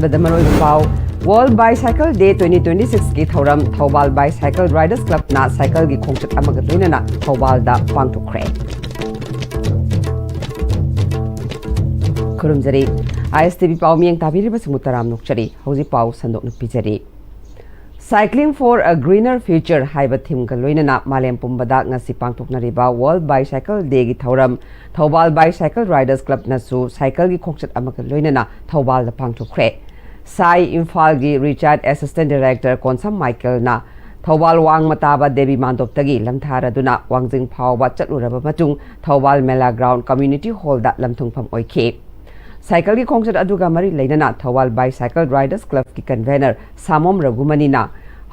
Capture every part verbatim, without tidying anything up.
ꯕꯗ ꯃꯔꯨꯑꯣꯏꯕ ꯄꯥꯎ꯫ World Bicycle Day twenty twenty-six ꯀꯤ ꯊꯧꯔꯝ ꯊꯧꯕꯥꯜ Bicycle Riders Club ꯅ ꯁꯥꯏꯀꯜꯒꯤ ꯈꯣꯡꯆꯠ ꯑꯃꯒ ꯂꯣꯏꯅꯅ ꯊꯧꯕꯥꯜꯗ ꯄꯥꯡꯊꯣꯛꯈ꯭ꯔꯦ꯫ ꯈꯨꯔꯨꯝꯖꯔꯤ꯫ ISTV ꯄꯥꯎ ꯃꯤꯌꯦꯡ ꯇꯥꯕꯤꯔꯤꯕꯁꯤꯡꯕꯨ ꯇꯔꯥꯝꯅ ꯑꯣꯛꯆꯔꯤ꯫ ꯍꯧꯖꯤꯛ ꯄꯥꯎ ꯁꯟꯗꯣꯛꯅ ꯄꯤꯖꯔꯤ꯫ Cycling for a Greener Future ꯍꯥꯏꯕ theme ꯒ ꯂꯣꯏꯅꯅ ꯃꯥꯂꯦꯝ ꯄꯨꯝꯕꯗ ꯉꯁꯤ ꯄꯥꯡꯊꯣꯛꯅꯔꯤꯕ World Bicycle Day ꯒꯤ ꯊꯧꯔꯝ ꯊꯧꯕꯥꯜ Bicycle Riders Club ꯅꯁꯨ ꯁꯥꯏꯀꯜꯒꯤ ꯈꯣꯡꯆꯠ ꯑꯃꯒ ꯂꯣꯏꯅꯅ ꯊꯧꯕꯥꯜꯗ ꯄꯥꯡꯊꯣꯛꯈ꯭ꯔꯦ꯫ ꯁꯥꯏ ꯏꯝꯐꯥꯜꯒꯤ retired assistant director Konsam ꯃꯥꯏꯀꯦꯜꯅ Thoubal ꯋꯥꯡꯃ ꯇꯥꯕ ꯗꯦꯕꯤ ꯃꯥꯟꯗꯣꯞꯇꯒꯤ ꯂꯝꯊꯥꯔꯗꯨꯅ ꯋꯥꯡꯖꯤꯡ ꯐꯥꯎꯕ ꯆꯠꯂꯨꯔꯕ ꯃꯇꯨꯡ ꯊꯧꯕꯥꯜ ꯃꯦꯂꯥ ground community hall ꯗ ꯂꯝꯊꯨꯡꯐꯝ ꯑꯣꯏꯈꯤ꯫ ꯁꯥꯏꯀꯜꯒꯤ ꯈꯣꯡꯆꯠ ꯑꯗꯨꯒ ꯃꯔꯤ ꯂꯩꯅꯅ ꯊꯧꯕꯥꯜ Bicycle Riders Club ꯀꯤ convener ꯁꯥꯃꯣꯝ ꯔꯘꯨꯃꯅꯤꯅ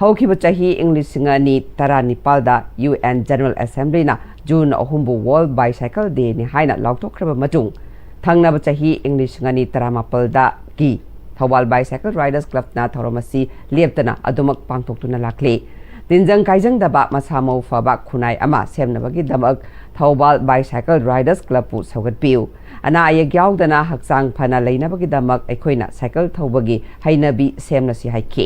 ꯍꯧꯈꯤꯕ ꯆꯍꯤ ꯏꯪ ꯂꯤꯁꯤꯡ ꯑꯅꯤ ꯇꯔꯥꯅꯤꯄꯥꯜꯗ UN General Assembly ꯅ ꯖꯨꯟ ꯑꯍꯨꯝꯕꯨ World Bicycle Day ꯅꯤ ꯍꯥꯏꯅ ꯂꯥꯎꯊꯣꯛꯈ꯭ꯔꯕ ꯃꯇꯨꯡ, ꯊꯪꯅꯕ ꯆꯍꯤ ꯏꯪ ꯂꯤꯁꯤꯡ ꯑꯅꯤ ꯇꯔꯥꯃꯥꯄꯜꯗꯒꯤ ꯊꯧꯕꯥꯜ Bicycle Riders Club ꯅ ꯊꯧꯔꯝ ꯑꯁꯤ ꯂꯦꯞꯇꯅ ꯑꯗꯨꯃꯛ ꯄꯥꯡꯊꯣꯛꯇꯨꯅ ꯂꯥꯛꯂꯤ꯫ ꯇꯤꯟꯖꯪ ꯀꯥꯏꯖꯪꯗꯕ ꯃꯁꯥ ꯃꯎ ꯐꯕ ꯈꯨꯟꯅꯥꯏ ꯑꯃ ꯁꯦꯝꯅꯕꯒꯤꯗꯃꯛ ꯊꯧꯕꯥꯜ Bicycle Riders Club ꯄꯨ ꯁꯧꯒꯠꯄꯤꯌꯨ꯫ ꯑꯅꯥ ꯑꯌꯦꯛ ꯌꯥꯎꯗꯅ ꯍꯛꯆꯥꯡ ꯐꯅ ꯂꯩꯅꯕꯒꯤꯗꯃꯛ ꯑꯩꯈꯣꯏꯅ ꯁꯥꯏꯀꯜ ꯊꯧꯕꯒꯤ ꯍꯩꯅꯕꯤ ꯁꯦꯝꯂꯁꯤ ꯍꯥꯏꯈꯤ꯫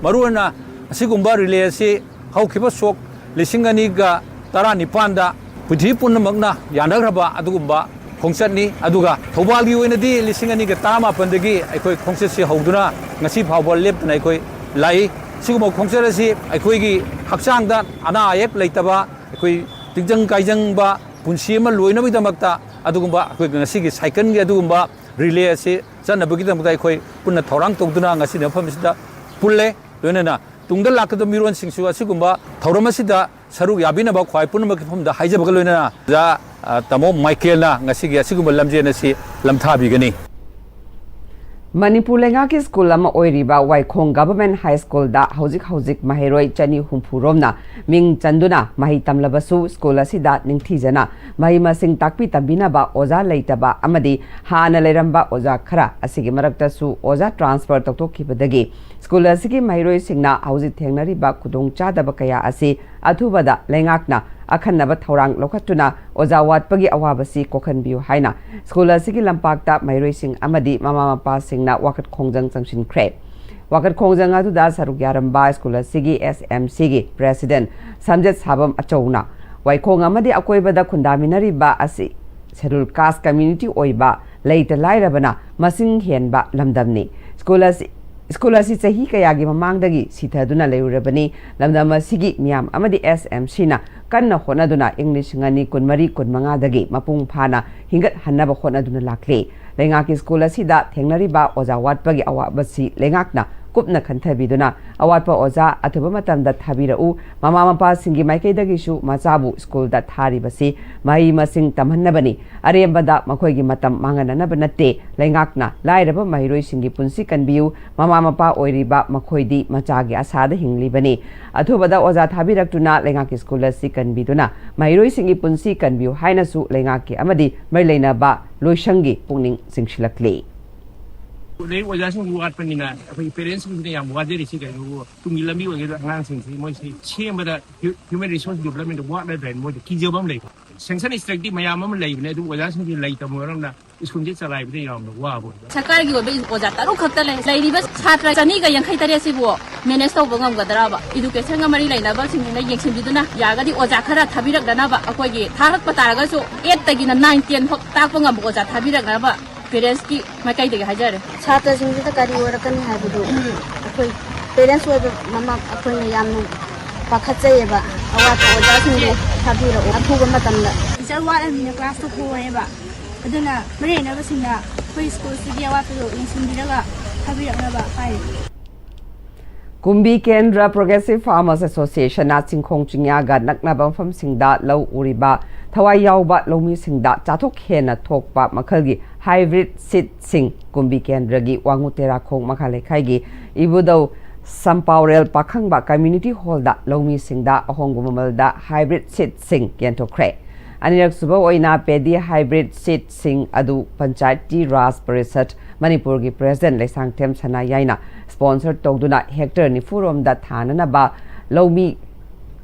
ꯃꯔꯨꯑꯣꯏꯅ ꯑꯁꯤꯒꯨꯝꯕ relay ꯑꯁꯤ ꯍꯧꯈꯤꯕ ꯁꯣꯛ ꯂꯤꯁꯤꯡ ꯑꯅꯤꯒ ꯇꯔꯥꯅꯤꯄꯥꯟꯗ ꯄ꯭ꯔꯤꯊꯤꯕꯤ ꯄꯨꯝꯅꯃꯛꯅ ꯌꯥꯅꯈ꯭ꯔꯕ ꯑꯗꯨꯒꯨꯝꯕ ꯈꯣꯡꯆꯠꯅꯤ꯫ ꯑꯗꯨꯒ ꯊꯧꯕꯥꯜꯒꯤ ꯑꯣꯏꯅꯗꯤ ꯂꯤꯁꯤꯡ ꯑꯅꯤꯒ ꯇꯔꯥꯃꯥꯄꯟꯗꯒꯤ ꯑꯩꯈꯣꯏ ꯈꯣꯡꯆꯠꯁꯤ ꯍꯧꯗꯨꯅ ꯉꯁꯤ ꯐꯥꯎꯕ ꯂꯦꯞꯇꯅ ꯑꯩꯈꯣꯏ ꯂꯥꯛꯏ꯫ ꯁꯤꯒꯨꯝꯕ ꯈꯣꯡꯆꯠ ꯑꯁꯤ ꯑꯩꯈꯣꯏꯒꯤ ꯍꯛꯆꯥꯡꯗ ꯑꯅꯥ ꯑꯌꯦꯛ ꯂꯩꯇꯕ, ꯑꯩꯈꯣꯏ ꯇꯤꯟꯖꯪ ꯀꯥꯏꯖꯪꯕ ꯄꯨꯟꯁꯤ ꯑꯃ ꯂꯣꯏꯅꯕꯒꯤꯗꯃꯛꯇ ꯑꯗꯨꯒꯨꯝꯕ ꯑꯩꯈꯣꯏ ꯉꯁꯤꯒꯤ ꯁꯥꯏꯀꯜꯒꯤ ꯑꯗꯨꯒꯨꯝꯕ relay ꯑꯁꯤ ꯆꯠꯅꯕꯒꯤꯗꯃꯛꯇ ꯑꯩꯈꯣꯏ ꯄꯨꯟꯅ ꯊꯧꯔꯥꯡ ꯇꯧꯗꯨꯅ ꯉꯁꯤꯗꯤ ꯃꯐꯝꯁꯤꯗ ꯄꯨꯜꯂꯦ꯫ ꯂꯣꯏꯅꯅ ꯇꯨꯡꯗ ꯂꯥꯛꯀꯗꯕ ꯃꯤꯔꯣꯟꯁꯤꯡꯁꯨ ꯑꯁꯤꯒꯨꯝꯕ ꯊꯧꯔꯝ ꯑꯁꯤꯗ ꯁꯔꯨꯛ ꯌꯥꯕꯤꯅꯕ ꯈ꯭ꯋꯥꯏ ꯄꯨꯝꯅꯃꯛꯀꯤ ꯃꯐꯝꯗ ꯍꯥꯏꯖꯕꯒ ꯂꯣꯏꯅꯅ ꯑꯣꯖꯥ, ꯑ, ꯇꯥꯃꯣ ꯃꯥꯏꯀꯦꯜꯅ ꯉꯁꯤꯒꯤ ꯑꯁꯤꯒꯨꯝꯕ ꯂꯝꯖꯦꯟ ꯑꯁꯤ ꯂꯝꯊꯥꯕꯤꯒꯅꯤ꯫ ꯃꯅꯤꯄꯨꯔ ꯂꯩꯉꯥꯛꯀꯤ ꯁ꯭ꯀꯨꯜ ꯑꯃ ꯑꯣꯏꯔꯤꯕ ꯋꯥꯏꯈꯣꯡ Government High School ꯗ ꯍꯧꯖꯤꯛ ꯍꯧꯖꯤꯛ ꯃꯍꯩꯔꯣꯏ ꯆꯅꯤ ꯍꯨꯝꯐꯨ ꯔꯣꯝꯅ ꯃꯤꯡ ꯆꯟꯗꯨꯅ ꯃꯍꯩ ꯇꯝꯂꯕꯁꯨ, ꯁ꯭ꯀꯨꯜ ꯑꯁꯤꯗ ꯅꯤꯡꯊꯤꯖꯅ ꯃꯍꯩ ꯃꯁꯤꯡ ꯇꯥꯛꯄꯤ ꯇꯝꯕꯤꯅꯕ ꯑꯣꯖꯥ ꯂꯩꯇꯕ ꯑꯃꯗꯤ ꯍꯥꯟꯅ ꯂꯩꯔꯝꯕ ꯑꯣꯖꯥ ꯈꯔ ꯑꯁꯤꯒꯤ ꯃꯔꯛꯇꯁꯨ ꯑꯣꯖꯥ transfer ꯇꯧꯊꯣꯛꯈꯤꯕꯗꯒꯤ ꯁ꯭ꯀꯨꯜ ꯑꯁꯤꯒꯤ ꯃꯍꯩꯔꯣꯏꯁꯤꯡꯅ ꯍꯧꯖꯤꯛ ꯊꯦꯡꯅꯔꯤꯕ ꯈꯨꯗꯣꯡꯆꯥꯗꯕ ꯀꯌꯥ ꯑꯁꯤ ꯑꯊꯨꯕꯗ ꯂꯩꯉꯥꯛꯅ ꯑꯈꯟꯅꯕ ꯊꯧꯔꯥꯡ ꯂꯧꯈꯠꯇꯨꯅ ꯑꯣꯖꯥ ꯋꯥꯠꯄꯒꯤ ꯑꯋꯥꯕꯁꯤ ꯀꯣꯛꯍꯟꯕꯤꯌꯨ ꯍꯥꯏꯅ ꯁ꯭ꯀꯨꯜ ꯑꯁꯤꯒꯤ ꯂꯝꯄꯥꯛꯇ ꯃꯍꯩꯔꯣꯏꯁꯤꯡ ꯑꯃꯗꯤ ꯃꯃꯥ ꯃꯄꯥꯁꯤꯡꯅ ꯋꯥꯀꯠ ꯈꯣꯡꯖꯪ ꯆꯪꯁꯤꯟꯈ꯭ꯔꯦ꯫ ꯋꯥꯀꯠ ꯈꯣꯡꯖꯪ ꯑꯗꯨꯗ ꯁꯔꯨꯛ ꯌꯥꯔꯝꯕ ꯁ꯭ꯀꯨꯜ ꯑꯁꯤꯒꯤ S M C ꯒꯤ president ꯁꯝꯖꯦꯠ ꯁꯥꯕꯝ ꯑꯆꯧꯅ ꯋꯥꯏꯈꯣꯡ ꯑꯃꯗꯤ ꯑꯀꯣꯏꯕꯗ ꯈꯨꯟꯗꯥꯃꯤꯟꯅꯔꯤꯕ ꯑꯁꯤ schedule caste community ꯑꯣꯏꯕ ꯂꯩꯇ ꯂꯥꯏꯔꯕꯅ ꯃꯁꯤꯡ ꯍꯦꯟꯕ ꯂꯝꯗꯝꯅꯤ꯫ ꯁ꯭ꯀꯨꯜ ꯑꯁꯤ ꯁ꯭ꯀꯨꯜ ꯑꯁꯤ ꯆꯍꯤ ꯀꯌꯥꯒꯤ ꯃꯃꯥꯡꯗꯒꯤ ꯁꯤꯊꯗꯨꯅ ꯂꯩꯔꯨꯔꯕꯅꯤ꯫ ꯂꯝꯗꯝ ꯑꯁꯤꯒꯤ ꯃꯤꯌꯥꯝ ꯑꯃꯗꯤ S M C ꯅ ꯀꯟꯅ ꯍꯣꯠꯅꯗꯨꯅ ꯏꯪ ꯂꯤꯁꯤꯡ ꯑꯅꯤ ꯀꯨꯟꯃꯔꯤ ꯀꯨꯟꯃꯉꯥꯗꯒꯤ ꯃꯄꯨꯡ ꯐꯥꯅ ꯍꯤꯡꯒꯠꯍꯟꯅꯕ ꯍꯣꯠꯅꯗꯨꯅ ꯂꯥꯛꯂꯤ꯫ ꯂꯩꯉꯥꯛꯀꯤ ꯁ꯭ꯀꯨꯜ ꯑꯁꯤꯗ ꯊꯦꯡꯅꯔꯤꯕ ꯑꯣꯖꯥ ꯋꯥꯠꯄꯒꯤ ꯑꯋꯥꯕꯁꯤ ꯂꯩꯉꯥꯛꯅ ꯀꯨꯞꯅ ꯈꯟꯊꯕꯤꯗꯨꯅ ꯑꯋꯥꯠꯄ ꯑꯣꯖꯥ ꯑꯊꯨꯕ ꯃꯇꯝꯗ ꯊꯥꯕꯤꯔꯛꯎ꯫ ꯃꯃꯥ ꯃꯄꯥꯁꯤꯡꯒꯤ ꯃꯥꯏꯀꯩꯗꯒꯤꯁꯨ ꯃꯆꯥꯕꯨ ꯁ꯭ꯀꯨꯜꯗ ꯊꯥꯔꯤꯕꯁꯤ ꯃꯍꯩ ꯃꯁꯤꯡ ꯇꯝꯍꯟꯅꯕꯅꯤ꯫ ꯑꯔꯦꯝꯕꯗ ꯃꯈꯣꯏꯒꯤ ꯃꯇꯝ ꯃꯥꯡꯍꯟꯅꯅꯕ ꯅꯠꯇꯦ꯫ ꯂꯩꯉꯥꯛꯅ ꯂꯥꯏꯔꯕ ꯃꯍꯩꯔꯣꯏꯁꯤꯡꯒꯤ ꯄꯨꯟꯁꯤ ꯀꯟꯕꯤꯌꯨ꯫ ꯃꯃꯥ ꯃꯄꯥ ꯑꯣꯏꯔꯤꯕ ꯃꯈꯣꯏꯗꯤ ꯃꯆꯥꯒꯤ ꯑꯁꯥꯗ ꯍꯤꯡꯂꯤꯕꯅꯤ꯫ ꯑꯊꯨꯕꯗ ꯑꯣꯖꯥ ꯊꯥꯕꯤꯔꯛꯇꯨꯅ ꯂꯩꯉꯥꯛꯀꯤ ꯁ꯭ꯀꯨꯜ ꯑꯁꯤ ꯀꯟꯕꯤꯗꯨꯅ ꯃꯍꯩꯔꯣꯏꯁꯤꯡꯒꯤ ꯄꯨꯟꯁꯤ ꯀꯟꯕꯤꯌꯨ ꯍꯥꯏꯅꯁꯨ ꯂꯩꯉꯥꯛꯀꯤ ꯑꯃꯗꯤ ꯃꯔꯤ ꯂꯩꯅꯕ ꯂꯣꯏꯁꯪꯒꯤ ꯄꯨꯛꯅꯤꯡ ꯆꯤꯡꯁꯤꯜꯂꯛꯂꯤ꯫ ꯂꯥꯏꯔꯤꯛ ꯑꯣꯖꯥꯁꯤꯡꯁꯨ ꯋꯥꯠꯄꯅꯤꯅ ꯑꯩꯈꯣꯏꯒꯤ ꯄꯦꯔꯦꯟꯁꯁꯤꯡꯁꯤꯅ ꯌꯥꯝ ꯋꯥꯖꯔꯤꯁꯤ ꯀꯩꯅꯣꯕꯨ ꯇꯨꯡꯒꯤ ꯂꯝꯕꯤ ꯑꯣꯏꯒꯗ꯭ꯔꯥ ꯑꯉꯥꯡꯁꯤꯡꯁꯤ ꯃꯣꯏꯁꯤ ꯁꯦꯝꯕꯗ human resource development ꯋꯥꯠꯂꯗ꯭ꯔꯥ ꯃꯣꯏꯗ ꯀꯤꯖꯕ ꯑꯃ ꯂꯩꯕ꯫ Sanction strike ꯇꯤ ꯃꯌꯥꯝ ꯑꯃ ꯂꯩꯕꯅꯦ, ꯑꯗꯨ ꯑꯣꯖꯥꯁꯤꯡꯁꯤ ꯂꯩꯇꯕ ꯃꯔꯝꯅ ꯁ꯭ꯀꯨꯜꯁꯦ ꯆꯂꯥꯏꯕꯗ ꯌꯥꯝꯅ ꯋꯥꯕ ꯑꯣꯏꯕ꯫ ꯁꯔꯀꯥꯔꯒꯤ ꯑꯣꯏꯕ ꯑꯣꯖꯥ ꯇꯔꯨꯛ ꯈꯛꯇ ꯂꯩ꯫ ꯂꯩꯔꯤꯕ ꯁꯥꯇ꯭ꯔ ꯆꯅꯤꯒ ꯌꯥꯡꯈꯩ ꯇꯔꯦꯠꯁꯤꯕꯨ manage ꯇꯧꯕ ꯉꯝꯒꯗ꯭ꯔꯕ? Education ꯒ ꯃꯔꯤ ꯂꯩꯅꯕꯁꯤꯡꯁꯤꯅ ꯌꯦꯡꯁꯤꯟꯕꯤꯗꯨꯅ ꯌꯥꯔꯒꯗꯤ ꯑꯣꯖꯥ ꯈꯔ ꯊꯥꯕꯤꯔꯛꯅꯅꯕ, ꯑꯩꯈꯣꯏꯒꯤ ꯊꯥꯔꯛꯄ ꯇꯥꯔꯒꯁꯨ eight ꯇꯒꯤꯅ nine ten ꯐꯥꯎ ꯇꯥꯛꯄ ꯉꯝꯕ ꯑꯣꯖꯥ ꯊꯥꯕꯤꯔꯛꯅꯕ parents ꯀꯤ ꯃꯥꯏꯀꯩꯗꯒꯤ ꯍꯥꯏꯖꯔꯤ꯫ ꯁꯥꯇ꯭ꯔꯁꯤꯡꯁꯤꯗ ꯀꯔꯤ ꯑꯣꯏꯔꯛꯀꯅꯤ ꯍꯥꯏꯕꯗꯨ ꯑꯩꯈꯣꯏ parents ꯑꯣꯏꯕ ꯃꯃꯥ ꯑꯩꯈꯣꯏꯅ ꯌꯥꯝꯅ ꯄꯥꯈꯠꯆꯩꯌꯦꯕ꯫ ꯑꯋꯥꯠꯄ ꯑꯣꯖꯥꯁꯤꯡꯗꯨ ꯊꯥꯕꯤꯔꯛꯎ ꯑꯊꯨꯕ ꯃꯇꯝꯗ꯫ ꯇꯤꯆꯔ ꯋꯥꯠꯂꯕꯅꯤꯅ ꯀ꯭ꯂꯥꯁꯇꯣ ꯍꯣꯡꯉꯦꯕ꯫ ꯑꯗꯨꯅ ꯃꯔꯤ ꯂꯩꯅꯕꯁꯤꯡꯅ ꯑꯩꯈꯣꯏ ꯁ꯭ꯀꯨꯜꯁꯤꯒꯤ ꯑꯋꯥꯠꯄꯗꯣ ꯌꯦꯡꯁꯤꯟꯕꯤꯔꯒ ꯊꯥꯕꯤꯔꯛꯅꯕ ꯍꯥꯏꯔꯤ꯫ ꯀꯨꯝꯕꯤ ꯀꯦꯟꯗ꯭ꯔ Progressive Farmers Association ꯅ ꯆꯤꯡꯈꯣꯡ ꯆꯤꯡꯌꯥꯒ ꯅꯛꯅꯕ ꯃꯐꯝꯁꯤꯡꯗ ꯂꯧ ꯎꯔꯤꯕ ꯊꯋꯥꯏ ꯌꯥꯎꯕ ꯂꯧꯃꯤꯁꯤꯡꯗ ꯆꯥꯊꯣꯛ ꯍꯦꯟꯅ ꯊꯣꯛꯄ ꯃꯈꯜꯒꯤ hybrid seed ꯁꯤꯡ ꯀꯨꯝꯕꯤ ꯀꯦꯟꯗ꯭ꯔꯒꯤ ꯋꯥꯉꯨ ꯇꯦꯔꯥꯈꯣꯡ ꯃꯈꯥ ꯂꯩꯀꯥꯏꯒꯤ ꯏꯕꯨꯙꯧ ꯁꯝꯄꯥꯎꯔꯦꯜ ꯄꯥꯈꯪꯕ community hall ꯗ ꯂꯧꯃꯤꯁꯤꯡꯗ ꯑꯍꯣꯡꯕ ꯃꯃꯜꯗ hybrid seed ꯁꯤꯡ ꯌꯦꯟꯊꯣꯛꯈ꯭ꯔꯦ꯫ ꯑꯅꯤꯔꯛ ꯁꯨꯕ ꯑꯣꯏꯅ paddy hybrid seed ꯁꯤꯡ ꯑꯗꯨ Panchayati Raj Parishad ꯃꯅꯤꯄꯨꯔꯒꯤ president ꯂꯩꯁꯥꯡꯊꯦꯝ ꯁꯅꯥꯌꯥꯏꯅ sponsor ꯇꯧꯗꯨꯅ hectare ꯅꯤꯐꯨ ꯔꯣꯝꯗ ꯊꯥꯅꯅꯕ ꯂꯧꯃꯤ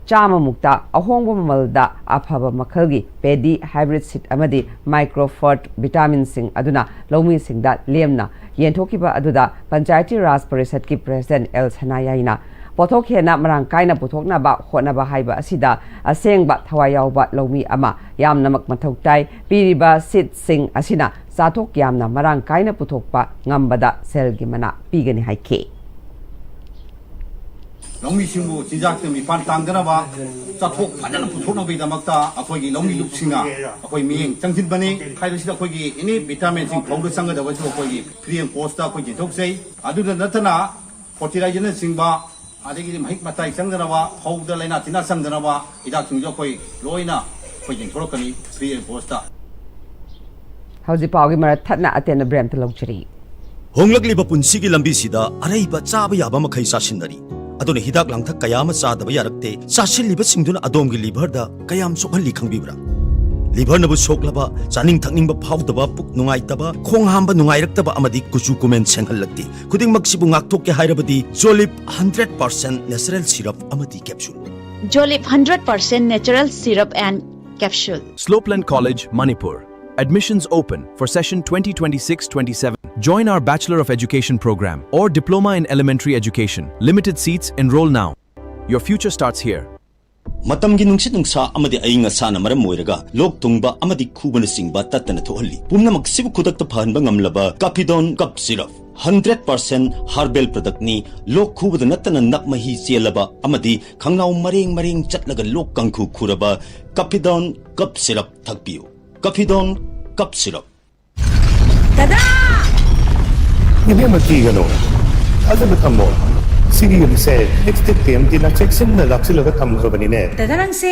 ꯆꯥꯝꯃꯃꯨꯛꯇ ꯑꯍꯣꯡꯕ ꯃꯃꯜꯗ ꯑꯐꯕ ꯃꯈꯜꯒꯤ ꯄꯦꯗꯤ ꯍꯥꯏꯕ꯭ꯔꯤꯠ ꯁꯤꯠ ꯑꯃꯗꯤ ꯃꯥꯏꯀ꯭ꯔꯣꯐꯣꯔꯠ ꯚꯤꯇꯥꯃꯤꯟꯁꯤꯡ ꯑꯗꯨꯅ ꯂꯧꯃꯤꯁꯤꯡꯗ ꯂꯦꯝꯅ ꯌꯦꯟꯊꯣꯛꯈꯤꯕ ꯑꯗꯨꯗ ꯄꯟꯆꯥꯌꯇꯤ ꯔꯥꯖ ꯄꯔꯤꯁꯠꯀꯤ ꯄ꯭ꯔꯦꯁꯤꯗꯦꯟꯠ ꯑꯦꯜ ꯁꯅꯥꯌꯥꯏꯅ ꯄꯣꯠꯊꯣꯛ ꯍꯦꯟꯅ ꯃꯔꯥꯡ ꯀꯥꯏꯅ ꯄꯨꯊꯣꯛꯅꯕ ꯍꯣꯠꯅꯕ ꯍꯥꯏꯕ ꯑꯁꯤꯗ ꯑꯁꯦꯡꯕ ꯊꯋꯥꯏ ꯌꯥꯎꯕ ꯂꯧꯃꯤ ꯑꯃ ꯌꯥꯝꯅꯃꯛ ꯃꯊꯧ ꯇꯥꯏ꯫ ꯄꯤꯔꯤꯕ ꯁꯤꯠꯁꯤꯡ ꯑꯁꯤꯅ ꯆꯥꯊꯣꯛ ꯌꯥꯝꯅ ꯃꯔꯥꯡ ꯀꯥꯏꯅ ꯄꯨꯊꯣꯛꯄ ꯉꯝꯕꯗ ꯁꯦꯜꯒꯤ ꯃꯅꯥ ꯄꯤꯒꯅꯤ ꯍꯥꯏꯈꯤ꯫ ꯂꯧꯃꯤꯁꯤꯡꯕꯨ ꯆꯤꯟꯖꯥꯛꯇ ꯃꯤꯄꯥꯟ ꯇꯥꯡꯗꯅꯕ, ꯆꯥꯊꯣꯛ ꯐꯖꯅ ꯄꯨꯊꯣꯛꯅꯕꯒꯤꯗꯃꯛꯇ ꯑꯩꯈꯣꯏꯒꯤ ꯂꯧꯃꯤ ꯂꯨꯞꯁꯤꯡꯅ ꯑꯩꯈꯣꯏ ꯃꯤꯠꯌꯦꯡ ꯆꯪꯁꯤꯟꯕꯅꯤ꯫ ꯍꯥꯏꯕꯁꯤꯗ ꯑꯩꯈꯣꯏꯒꯤ ꯑꯦꯅꯤ ꯚꯤꯇꯥꯃꯤꯟꯁꯤꯡ ꯐꯧꯗ ꯆꯪꯒꯗꯕꯁꯨ ꯑꯩꯈꯣꯏꯒꯤ ꯐ꯭ꯔꯤ ꯑꯦꯟ ꯀꯣꯁꯇ ꯑꯩꯈꯣꯏ ꯌꯦꯟꯊꯣꯛꯆꯩ꯫ ꯑꯗꯨꯗ ꯅꯠꯇꯅ ꯐꯔꯇꯤꯂꯥꯏꯖꯔꯅꯆꯤꯡꯕ, ꯑꯗꯒꯤꯗꯤ ꯃꯍꯤꯛ ꯃꯇꯥꯏ ꯆꯪꯗꯅꯕ, ꯐꯧꯗ ꯂꯥꯏꯅꯥ ꯇꯤꯟꯅꯥ ꯆꯪꯗꯅꯕ ꯍꯤꯗꯥꯛꯁꯤꯡꯁꯨ ꯑꯩꯈꯣꯏ ꯂꯣꯏꯅ ꯑꯩꯈꯣꯏ ꯌꯦꯟꯊꯣꯔꯛꯀꯅꯤ ꯐ꯭ꯔꯤ ꯑꯦꯟ ꯀꯣꯁꯇ꯫ ꯍꯧꯖꯤꯛ ꯄꯥꯎꯒꯤ ꯃꯔꯛ ꯊꯠꯅ ꯑꯇꯦꯟꯕ ꯕ꯭ꯔꯦꯛ ꯑꯃꯇ ꯂꯧꯖꯔꯤ꯫ ꯍꯣꯡꯂꯛꯂꯤꯕ ꯄꯨꯟꯁꯤꯒꯤ ꯂꯝꯕꯤꯁꯤꯗ ꯑꯔꯩꯕ ꯆꯥꯕ ꯌꯥꯕ ꯃꯈꯩ ꯆꯥꯁꯤꯟꯅꯔꯤ꯫ ꯑꯗꯨꯅ ꯍꯤꯗꯥꯛ ꯂꯥꯡꯊꯛ ꯀꯌꯥ ꯑꯃ ꯆꯥꯗꯕ ꯌꯥꯔꯛꯇꯦ꯫ ꯆꯥꯁꯤꯜꯂꯤꯕꯁꯤꯡꯗꯨꯅ ꯑꯗꯣꯝꯒꯤ ꯂꯤꯚꯔꯗ ꯀꯌꯥꯝ ꯁꯣꯛꯍꯜꯂꯤ ꯈꯪꯕꯤꯕ꯭ꯔꯥ? ꯂꯤꯚꯔꯅꯕꯨ ꯁꯣꯛꯂꯕ, ꯆꯥꯅꯤꯡ ꯊꯛꯅꯤꯡꯕ ꯐꯥꯎꯗꯕ, ꯄꯨꯛ ꯅꯨꯡꯉꯥꯏꯇꯕ, ꯈꯣꯡ ꯍꯥꯝꯕ ꯅꯨꯡꯉꯥꯏꯔꯛꯇꯕ ꯑꯃꯗꯤ ꯀꯨꯆꯨ ꯀꯨꯃꯦꯟ ꯁꯦꯡꯍꯜꯂꯛꯇꯦ꯫ ꯈꯨꯗꯤꯡꯃꯛꯁꯤꯕꯨ ꯉꯥꯛꯊꯣꯛꯀꯦ ꯍꯥꯏꯔꯕꯗꯤ ꯖꯣꯂꯤꯞ ꯍꯟꯗ꯭ꯔꯦꯠ ꯄꯥꯔꯁꯦꯟꯠ ꯅꯦꯆꯔꯦꯜ ꯁꯤꯔꯞ ꯑꯃꯗꯤ capsule. Jolip hundred percent natural syrup and capsule. Slopeland College, Manipur. Admissions open for session twenty twenty-six twenty-seven. Join our Bachelor of Education program or Diploma in Elementary Education. Limited seats, enroll now. Your future starts here. ꯃꯇꯝꯒꯤ ꯅꯨꯡꯁꯤꯠ ꯅꯨꯡꯁꯥ ꯑꯃꯗꯤ ꯑꯏꯪ ꯑꯁꯥꯅ ꯃꯔꯝ ꯑꯣꯏꯔꯒ ꯂꯣꯛ ꯊꯨꯡꯕ ꯑꯃꯗꯤ ꯈꯨꯕꯅꯆꯤꯡꯕ ꯇꯠꯇꯅ ꯊꯣꯛꯍꯜꯂꯤ꯫ ꯄꯨꯝꯅꯃꯛꯁꯤꯕꯨ ꯈꯨꯗꯛꯇ ꯐꯍꯟꯕ ꯉꯝꯂꯕ ꯀꯥꯐꯤꯗꯣꯟ ꯀꯞ ꯁꯤꯔꯞ, ꯍꯟꯗ꯭ꯔꯦꯠ ꯄꯥꯔꯁꯦꯟ ꯍꯥꯔꯕꯦꯜ ꯄ꯭ꯔꯗꯛꯅꯤ꯫ ꯂꯣꯛ ꯈꯨꯕꯗ ꯅꯠꯇꯅ ꯅꯞ ꯃꯍꯤ ꯆꯦꯜꯂꯕ ꯑꯃꯗꯤ ꯈꯪꯅꯥꯎ ꯃꯔꯦꯡ ꯃꯔꯦꯡ ꯆꯠꯂꯒ ꯂꯣꯛ ꯀꯥꯡꯈꯨ ꯈꯨꯔꯕ ꯀꯥꯐꯤꯗꯣꯟ ꯀꯞ ꯁꯤꯔꯞ ꯊꯛꯄꯤꯌꯨ꯫ ꯀꯥꯐꯤꯗꯣꯟ ꯀꯞ ꯁꯤꯔꯞ꯫ ꯏꯕꯦꯝꯃ, ꯀꯤꯒꯅꯨ, ꯊꯥꯖꯕ ꯊꯝꯃꯣ꯫ ꯁꯤꯒꯤ ꯌꯨꯝꯁꯦ ꯑꯦꯛꯁ ꯇꯦꯛ ꯇꯤ ꯑꯦꯝ ꯇꯤꯅ ꯆꯦꯛꯁꯤꯟꯅ ꯂꯥꯛꯁꯤꯜꯂꯒ ꯊꯝꯈ꯭ꯔꯕꯅꯤꯅꯦ꯫ ꯗꯗꯥ, ꯅꯪꯁꯦ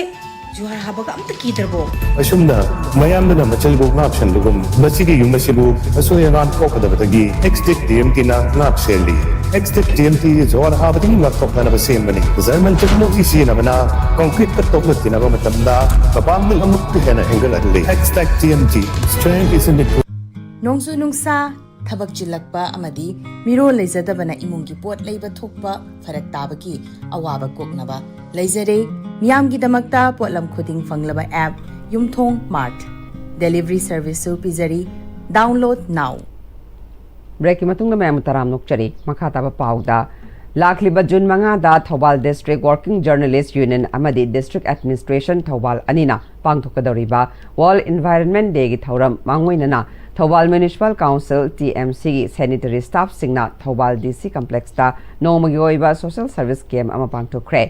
ꯖꯨꯍꯥꯔ ꯍꯥꯕꯒ ꯑꯝꯇ ꯀꯤꯗ꯭ꯔꯕꯣ? ꯑꯁꯨꯝꯅ ꯃꯌꯥꯝꯗꯨꯅ ꯃꯆꯜꯕꯨ ꯉꯥꯛ ꯁꯦꯟꯕꯒꯨꯝ, ꯃꯁꯤꯒꯤ ꯌꯨꯝ ꯑꯁꯤꯕꯨ ꯑꯁꯣꯏ ꯑꯉꯥꯝ ꯊꯣꯛꯀꯗꯕꯗꯒꯤ ꯑꯦꯛꯁ ꯇꯦꯛ ꯇꯤ ꯑꯦꯝ ꯇꯤꯅ ꯉꯥꯛ ꯁꯦꯜꯂꯤ꯫ X tech T M T ꯖꯨꯍꯥꯔ ꯍꯥꯕꯗꯒꯤ ꯉꯥꯛꯊꯣꯛꯅꯅꯕ ꯁꯦꯝꯕꯅꯤ꯫ ꯖꯔꯃꯟ ꯇꯦꯛꯅꯣꯂꯣꯖꯤ ꯁꯤꯖꯤꯟꯅꯕꯅ ꯀꯪꯀ꯭ꯔꯤꯠꯇ ꯇꯣꯛꯅ ꯇꯤꯟꯅꯕ ꯃꯇꯝꯗ ꯃꯄꯥꯡꯒꯜ ꯑꯃꯨꯛꯀ ꯍꯦꯟꯅ ꯍꯦꯟꯒꯠꯍꯜꯂꯤ꯫ X tech T M T, strength is in the ꯅꯣꯡꯖꯨ ꯅꯨꯡꯁꯥ, ꯊꯕꯛ ꯆꯤꯜꯂꯛꯄ ꯑꯃꯗꯤ ꯃꯤꯔꯣꯜ ꯂꯩꯖꯗꯕꯅ ꯏꯃꯨꯡꯒꯤ ꯄꯣꯠ ꯂꯩꯕ ꯊꯣꯛꯄ ꯐꯔꯛ ꯇꯥꯕꯒꯤ ꯑꯋꯥꯕ ꯀꯣꯛꯅꯕ ꯂꯩꯖꯔꯦ ꯃꯤꯌꯥꯝꯒꯤꯗꯃꯛꯇ ꯄꯣꯠꯂꯝ ꯈꯨꯗꯤꯡ ꯐꯪꯂꯕ ꯑꯦꯞ ꯌꯨꯝꯊꯣꯡ ꯃꯥꯔꯠ꯫ ꯗꯦꯂꯤꯚꯔꯤ ꯁꯔꯚꯤꯁꯁꯨ ꯄꯤꯖꯔꯤ꯫ Download now꯫ ꯕ꯭ꯔꯦꯛꯀꯤ ꯃꯇꯨꯡꯗ ꯃꯌꯥꯝꯕꯨ ꯇꯔꯥꯝ ꯅꯣꯛꯆꯔꯤ꯫ ꯃꯈꯥ ꯇꯥꯕ ꯄꯥꯎꯗ, ꯂꯥꯛꯂꯤꯕ ꯖꯨꯟ ꯃꯉꯥꯗ ꯊꯧꯕꯥꯜ ꯗꯤꯁꯇ꯭ꯔꯤꯛ ꯋꯥꯔꯀꯤꯡ ꯖꯔꯅꯦꯂꯤꯁ꯭ꯠ ꯌꯨꯅꯤꯌꯟ ꯑꯃꯗꯤ ꯗꯤꯁꯇ꯭ꯔꯤꯛ ꯑꯦꯗꯃꯤꯅꯤꯁꯇ꯭ꯔꯦꯁꯟ ꯊꯧꯕꯥꯜ ꯑꯅꯤꯅ ꯄꯥꯡꯊꯣꯛꯀꯗꯧꯔꯤꯕ ꯋꯥꯔꯜꯗ ꯏꯟꯚꯥꯏꯔꯟꯃꯦꯟꯠ ꯗꯦꯒꯤ ꯊꯧꯔꯝ ꯃꯥꯡꯑꯣꯏꯅꯅ Thoubal municipal council, T M ꯁꯤꯒꯤ ꯁꯦꯅꯤꯇꯔꯤ ꯁ꯭ꯇꯥꯐꯁꯤꯡꯅ ꯊꯧꯕꯥꯜ ꯗꯤ ꯁꯤ ꯀꯝꯄ꯭ꯂꯦꯛꯁꯇ ꯅꯣꯡꯃꯒꯤ ꯑꯣꯏꯕ ꯁꯣꯁꯤꯌꯦꯜ ꯁꯔꯚꯤꯁ ꯀꯦꯝꯞ ꯑꯃ ꯄꯥꯡꯊꯣꯛꯈ꯭ꯔꯦ꯫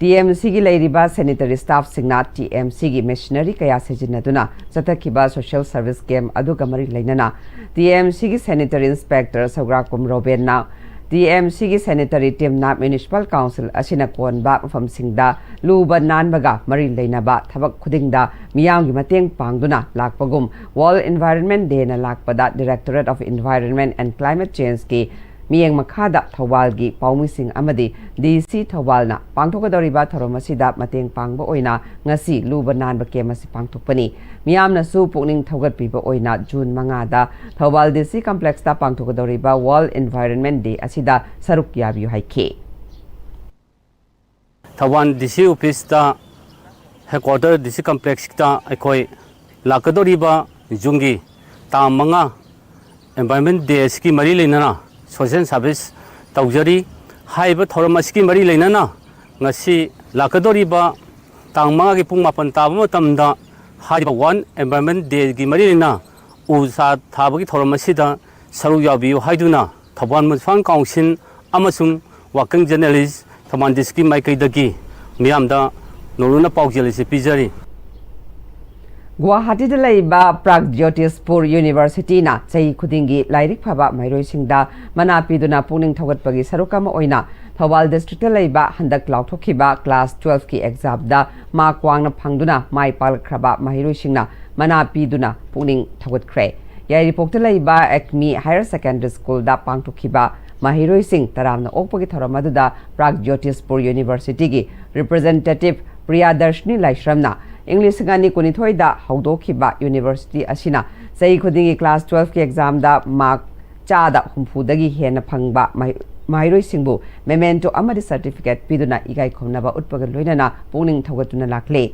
ꯇꯤ ꯑꯦꯝ ꯁꯤꯒꯤ ꯂꯩꯔꯤꯕ ꯁꯦꯅꯤꯇꯔꯤ ꯁ꯭ꯇꯥꯐꯁꯤꯡꯅ ꯇꯤ ꯑꯦꯝ ꯁꯤꯒꯤ ꯃꯦꯁꯤꯅꯔꯤ ꯀꯌꯥ ꯁꯤꯖꯤꯟꯅꯗꯨꯅ ꯆꯠꯊꯈꯤꯕ ꯁꯣꯁꯤꯌꯦꯜ ꯁꯔꯚꯤꯁ ꯀꯦꯝꯞ ꯑꯗꯨꯒ ꯃꯔꯤ ꯂꯩꯅꯅ ꯇꯤ ꯑꯦꯝ ꯁꯤꯒꯤ ꯁꯦꯅꯤꯇꯔꯤ ꯏꯟꯁꯄꯦꯛꯇꯔ ꯁꯧꯒ꯭ꯔꯥꯛꯀꯨꯝ ꯔꯣꯕꯦꯟꯅ ꯇꯤ ꯑꯦꯝ ꯁꯤꯒꯤ ꯁꯦꯅꯤꯇꯔꯤ ꯇꯤꯝꯅ ꯃ꯭ꯌꯨꯅꯤꯁꯤꯄꯥꯜ ꯀꯥꯎꯟꯁꯤꯜ ꯑꯁꯤꯅ ꯀꯣꯟꯕ ꯃꯐꯝꯁꯤꯡꯗ ꯂꯨꯕ ꯅꯥꯟꯕꯒ ꯃꯔꯤ ꯂꯩꯅꯕ ꯊꯕꯛ ꯈꯨꯗꯤꯡꯗ ꯃꯤꯌꯥꯝꯒꯤ ꯃꯇꯦꯡ ꯄꯥꯡꯗꯨꯅ ꯂꯥꯛꯄꯒꯨꯝ, ꯋꯥꯔꯜꯗ ꯏꯟꯚꯥꯏꯔꯟꯃꯦꯟꯠ ꯗꯦꯅ ꯂꯥꯛꯄꯗ Directorate of Environment and Climate Changeꯀꯤ ꯃꯤꯠꯌꯦꯡ ꯃꯈꯥꯗ ꯊꯧꯕꯥꯜꯒꯤ ꯄꯥꯎꯃꯤꯁꯤꯡ ꯑꯃꯗꯤ ꯗꯤ ꯁꯤ ꯊꯧꯕꯥꯜꯅ ꯄꯥꯡꯊꯣꯛꯀꯗꯧꯔꯤꯕ ꯊꯧꯔꯝ ꯑꯁꯤꯗ ꯃꯇꯦꯡ ꯄꯥꯡꯕ ꯑꯣꯏꯅ ꯉꯁꯤ ꯂꯨꯕ ꯅꯥꯟꯕ ꯀꯦꯝꯞ ꯑꯁꯤ ꯄꯥꯡꯊꯣꯛꯄꯅꯤ꯫ ꯃꯤꯌꯥꯝꯅꯁꯨ ꯄꯨꯛꯅꯤꯡ ꯊꯧꯒꯠꯄꯤꯕ ꯑꯣꯏꯅ ꯖꯨꯟ ꯃꯉꯥꯗ ꯊꯧꯕꯥꯜ ꯗꯤ ꯁꯤ ꯀꯝꯄ꯭ꯂꯦꯛꯁꯇ ꯄꯥꯡꯊꯣꯛꯀꯗꯧꯔꯤꯕ ꯋꯥꯔꯜꯗ ꯏꯟꯚꯥꯏꯔꯟꯃꯦꯟꯠ ꯗꯦ ꯑꯁꯤꯗ ꯁꯔꯨꯛ ꯌꯥꯕꯤꯌꯨ ꯍꯥꯏꯈꯤ꯫ ꯊꯧꯕꯥꯜ ꯗꯤ ꯁꯤ ꯑꯣꯐꯤꯁꯇ, ꯍꯦꯗꯀ꯭ꯋꯥꯇꯔ ꯗꯤ ꯁꯤ ꯀꯝꯄ꯭ꯂꯦꯛꯁꯇ ꯑꯩꯈꯣꯏ ꯂꯥꯛꯀꯗꯧꯔꯤꯕ ꯖꯨꯟꯒꯤ ꯇꯥꯡ ꯃꯉꯥ, ꯏꯟꯚꯥꯏꯔꯟꯃꯦꯟꯠ ꯗꯦ ꯑꯁꯤꯒꯤ ꯃꯔꯤ ꯂꯩꯅꯅ ꯁꯣꯁꯤꯌꯦꯜ ꯁꯥꯔꯚꯤꯁ ꯇꯧꯖꯔꯤ꯫ ꯍꯥꯏꯔꯤꯕ ꯊꯧꯔꯝ ꯑꯁꯤꯒꯤ ꯃꯔꯤ ꯂꯩꯅꯅ ꯉꯁꯤ ꯂꯥꯛꯀꯗꯧꯔꯤꯕ ꯇꯥꯡ ꯃꯉꯥꯒꯤ ꯄꯨꯡ ꯃꯥꯄꯟ ꯇꯥꯕ ꯃꯇꯝꯗ ꯍꯥꯏꯔꯤꯕ ꯋꯥꯔꯜꯗ ꯏꯟꯚꯥꯏꯔꯟꯃꯦꯟꯠ ꯗꯦꯒꯤ ꯃꯔꯤ ꯂꯩꯅꯅ ꯎ ꯆꯥ ꯊꯥꯕꯒꯤ ꯊꯧꯔꯝ ꯑꯁꯤꯗ ꯁꯔꯨꯛ ꯌꯥꯕꯤꯌꯨ ꯍꯥꯏꯗꯨꯅ ꯊꯧꯕꯥꯜ ꯃ꯭ꯌꯨꯅꯤꯁꯤꯄꯥꯜ ꯀꯥꯎꯟꯁꯤꯜ ꯑꯃꯁꯨꯡ ꯋꯥꯔꯀꯤꯡ ꯖꯔꯅꯦꯂꯤꯁ꯭ꯠ ꯊꯧꯕꯥꯜ ꯗꯤꯁꯇ꯭ꯔꯤꯛꯀꯤ ꯃꯥꯏꯀꯩꯗꯒꯤ ꯃꯤꯌꯥꯝꯗ ꯅꯧꯂꯨꯛꯅ ꯄꯥꯎꯖꯦꯜ ꯑꯁꯤ ꯄꯤꯖꯔꯤ꯫ ꯒꯨꯋꯥꯍꯥꯇꯤꯗ ꯂꯩꯕ ꯄ꯭ꯔꯥꯒꯖ꯭ꯌꯣꯇꯤꯁꯄꯨꯔ ꯌꯨꯅꯤꯚꯔꯁꯤꯇꯤꯅ ꯆꯍꯤ ꯈꯨꯗꯤꯡꯒꯤ ꯂꯥꯏꯔꯤꯛ ꯐꯕ ꯃꯍꯩꯔꯣꯏꯁꯤꯡꯗ ꯃꯅꯥ ꯄꯤꯗꯨꯅ ꯄꯨꯛꯅꯤꯡ ꯊꯧꯒꯠꯄꯒꯤ ꯁꯔꯨꯛ ꯑꯃ ꯑꯣꯏꯅ ꯊꯧꯕꯥꯜ ꯗꯤꯁꯇ꯭ꯔꯤꯛꯇ ꯂꯩꯕ ꯍꯟꯗꯛ ꯂꯥꯎꯊꯣꯛꯈꯤꯕ ꯀ꯭ꯂꯥꯁ ꯇꯨꯋꯦꯜꯐꯀꯤ ꯑꯦꯛꯖꯥꯝꯗ ꯃꯥꯔꯛ ꯋꯥꯡꯅ ꯐꯪꯗꯨꯅ ꯃꯥꯏ ꯄꯥꯛꯂꯛꯈ꯭ꯔꯕ ꯃꯍꯩꯔꯣꯏꯁꯤꯡꯅ ꯃꯅꯥ ꯄꯤꯗꯨꯅ ꯄꯨꯛꯅꯤꯡ ꯊꯧꯒꯠꯈ꯭ꯔꯦ꯫ ꯌꯥꯏꯔꯤꯄꯣꯛꯇ ꯂꯩꯕ ꯑꯦꯛꯃꯤ ꯍꯥꯌꯔ ꯁꯦꯀꯦꯟꯗꯔꯤ ꯁ꯭ꯀꯨꯜꯗ ꯄꯥꯡꯊꯣꯛꯈꯤꯕ ꯃꯍꯩꯔꯣꯏꯁꯤꯡ ꯇꯔꯥꯝꯅ ꯑꯣꯛꯄꯒꯤ ꯊꯧꯔꯝ ꯑꯗꯨꯗ ꯄ꯭ꯔꯥꯒꯖ꯭ꯌꯣꯇꯤꯁꯄꯨꯔ ꯌꯨꯅꯤꯚꯔꯁꯤꯇꯤꯒꯤ ꯔꯤꯄ꯭ꯔꯖꯦꯟꯇꯦꯇꯤꯚ ꯄ꯭ꯔꯤꯌꯥꯗꯔꯁꯤꯅꯤ ꯂꯥꯏꯁ꯭ꯔꯝꯅ ꯏꯪ ꯂꯤꯁꯤꯡ ꯑꯅꯤ ꯀꯨꯟꯅꯤꯊꯣꯏꯗ ꯍꯧꯗꯣꯛꯈꯤꯕ ꯌꯨꯅꯤꯚꯔꯁꯤꯇꯤ ꯑꯁꯤꯅ ꯆꯍꯤ ꯈꯨꯗꯤꯡꯒꯤ ꯀ꯭ꯂꯥꯁ ꯇꯨꯋꯦꯜꯐꯀꯤ ꯑꯦꯛꯖꯥꯝꯗ ꯃꯥꯔꯛ ꯆꯥꯗ ꯍꯨꯝꯐꯨꯗꯒꯤ ꯍꯦꯟꯅ ꯐꯪꯕ ꯃꯍꯩ-, ꯃꯍꯩꯔꯣꯏꯁꯤꯡꯕꯨ memento ꯑꯃꯗꯤ certificate ꯄꯤꯗꯨꯅ ꯏꯀꯥꯏ ꯈꯨꯝꯅꯕ ꯎꯠꯄꯒ ꯂꯣꯏꯅꯅ ꯄꯨꯛꯅꯤꯡ ꯊꯧꯒꯠꯇꯨꯅ ꯂꯥꯛꯂꯤ꯫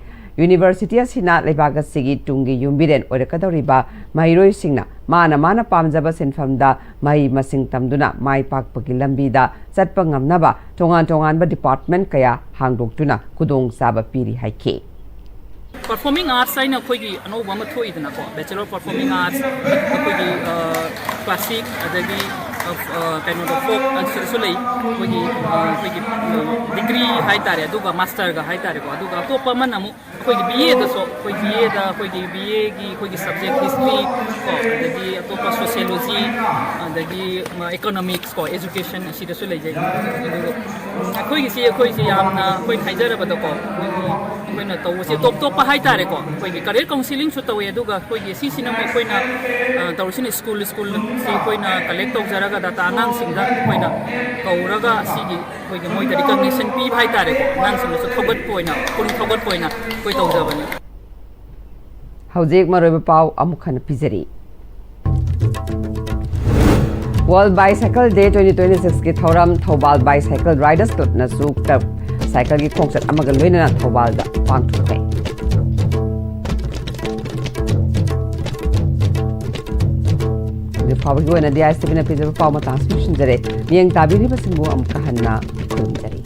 University ꯑꯁꯤꯅ ꯂꯩꯕꯥꯛ ꯑꯁꯤꯒꯤ ꯇꯨꯡꯒꯤ ꯌꯨꯝꯕꯤꯔꯦꯟ ꯑꯣꯏꯔꯛꯀꯗꯧꯔꯤꯕ ꯃꯍꯩꯔꯣꯏꯁꯤꯡꯅ ꯃꯥꯅ ꯃꯥꯅ ꯄꯥꯝꯖꯕ ꯁꯤꯟꯐꯝꯗ ꯃꯍꯩ ꯃꯁꯤꯡ ꯇꯝꯗꯨꯅ ꯃꯥꯏ ꯄꯥꯛꯄꯒꯤ ꯂꯝꯕꯤꯗ ꯆꯠꯄ ꯉꯝꯅꯕ ꯇꯣꯉꯥꯟ ꯇꯣꯉꯥꯟꯕ department ꯀꯌꯥ ꯍꯥꯡꯗꯣꯛꯇꯨꯅ ꯈꯨꯗꯣꯡꯆꯥꯕ ꯄꯤꯔꯤ ꯍꯥꯏꯈꯤ꯫ Performing Arts ꯍꯥꯏꯅ ꯑꯩꯈꯣꯏꯒꯤ ꯑꯅꯧꯕ ꯑꯃ ꯊꯣꯛꯏꯗꯅꯀꯣ, Bachelor of Performing Arts, ꯑꯩꯈꯣꯏꯒꯤ classic, ꯑꯗꯒꯤ ꯀꯩꯅꯣꯗ, folk, ꯑꯁꯤꯗꯁꯨ ꯂꯩ꯫ ꯑꯩꯈꯣꯏꯒꯤ ꯑꯩꯈꯣꯏꯒꯤ degree ꯍꯥꯏꯇꯥꯔꯦ, ꯑꯗꯨꯒ masterꯒ ꯍꯥꯏꯇꯥꯔꯦꯀꯣ꯫ ꯑꯗꯨꯒ ꯑꯇꯣꯞꯄ ꯑꯃꯅ ꯑꯃꯨꯛ ꯑꯩꯈꯣꯏꯒꯤ B Aꯗꯁꯨ, ꯑꯩꯈꯣꯏ B Aꯗ ꯑꯩꯈꯣꯏꯒꯤ B Aꯒꯤ ꯑꯩꯈꯣꯏꯒꯤ subject history ꯀꯣ, ꯑꯗꯒꯤ ꯑꯇꯣꯞꯄ sociology, ꯑꯗꯒꯤ economics ꯀꯣ, education, ꯑꯁꯤꯗꯁꯨ ꯂꯩꯖꯩ꯫ ꯑꯗꯨꯒ ꯑꯩꯈꯣꯏꯒꯤꯁꯤ, ꯑꯩꯈꯣꯏꯁꯤ ꯌꯥꯝꯅ, ꯑꯩꯈꯣꯏꯅ ꯍꯥꯏꯖꯔꯕꯗꯀꯣ, ꯑꯩꯈꯣꯏꯅ ꯇꯧꯕꯁꯦ ꯇꯣꯞ ꯇꯣꯞꯄ ꯍꯥꯏꯇꯥꯔꯦꯀꯣ꯫ ꯑꯩꯈꯣꯏꯒꯤ career counsellingꯁꯨ ꯇꯧꯋꯦ, ꯑꯗꯨꯒ ꯑꯩꯈꯣꯏꯒꯤ ꯁꯤꯁꯤꯅ ꯑꯃꯨꯛ ꯑꯩꯈꯣꯏꯅ ꯇꯧꯔꯤꯁꯤꯅ school schoolꯁꯤ ꯑꯩꯈꯣꯏꯅ collect ꯇꯧꯖꯔꯒ data ꯑꯉꯥꯡꯁꯤꯡꯗ ꯑꯩꯈꯣꯏꯅ ꯀꯧꯔꯒ ꯁꯤꯒꯤ ꯑꯩꯈꯣꯏꯒꯤ ꯃꯣꯏꯗ recognition ꯄꯤꯕ ꯍꯥꯏꯇꯥꯔꯦꯀꯣ꯫ ꯑꯉꯥꯡꯁꯤꯡꯗꯁꯨ ꯊꯧꯒꯠꯄ ꯑꯣꯏꯅ, ꯄꯨꯛꯅꯤꯡ ꯊꯧꯒꯠꯄ ꯑꯣꯏꯅ ꯑꯩꯈꯣꯏ ꯇꯧꯖꯕꯅꯤ꯫ ꯍꯧꯖꯤꯛ ꯃꯔꯨꯑꯣꯏꯕ ꯄꯥꯎ ꯑꯃꯨꯛ ꯍꯟꯅ ꯄꯤꯖꯔꯤ꯫ World Bicycle Day twenty twenty sixꯀꯤ ꯊꯧꯔꯝ ꯊꯧꯕꯥꯜ Bicycle Riders Clubꯅꯁꯨ club cycleꯒꯤ ꯈꯣꯡꯆꯠ ꯑꯃꯒ ꯂꯣꯏꯅꯅ ꯊꯧꯕꯥꯜꯗ ꯄꯥꯡꯊꯣꯛꯈ꯭ꯔꯦ꯫ ꯍꯧꯖꯤꯛ ꯐꯥꯎꯕꯒꯤ ꯑꯣꯏꯅꯗꯤ ISTVꯅ ꯄꯤꯖꯕ ꯄꯥꯎ ꯃꯇꯥꯡ ꯑꯁꯤꯗ ꯂꯣꯏꯁꯤꯟꯖꯔꯦ꯫ ꯃꯤꯠꯌꯦꯡ ꯇꯥꯕꯤꯔꯤꯕꯁꯤꯡꯕꯨ ꯑꯃꯨꯛꯀ ꯍꯟꯅ ꯈꯨꯔꯨꯝꯖꯔꯤ꯫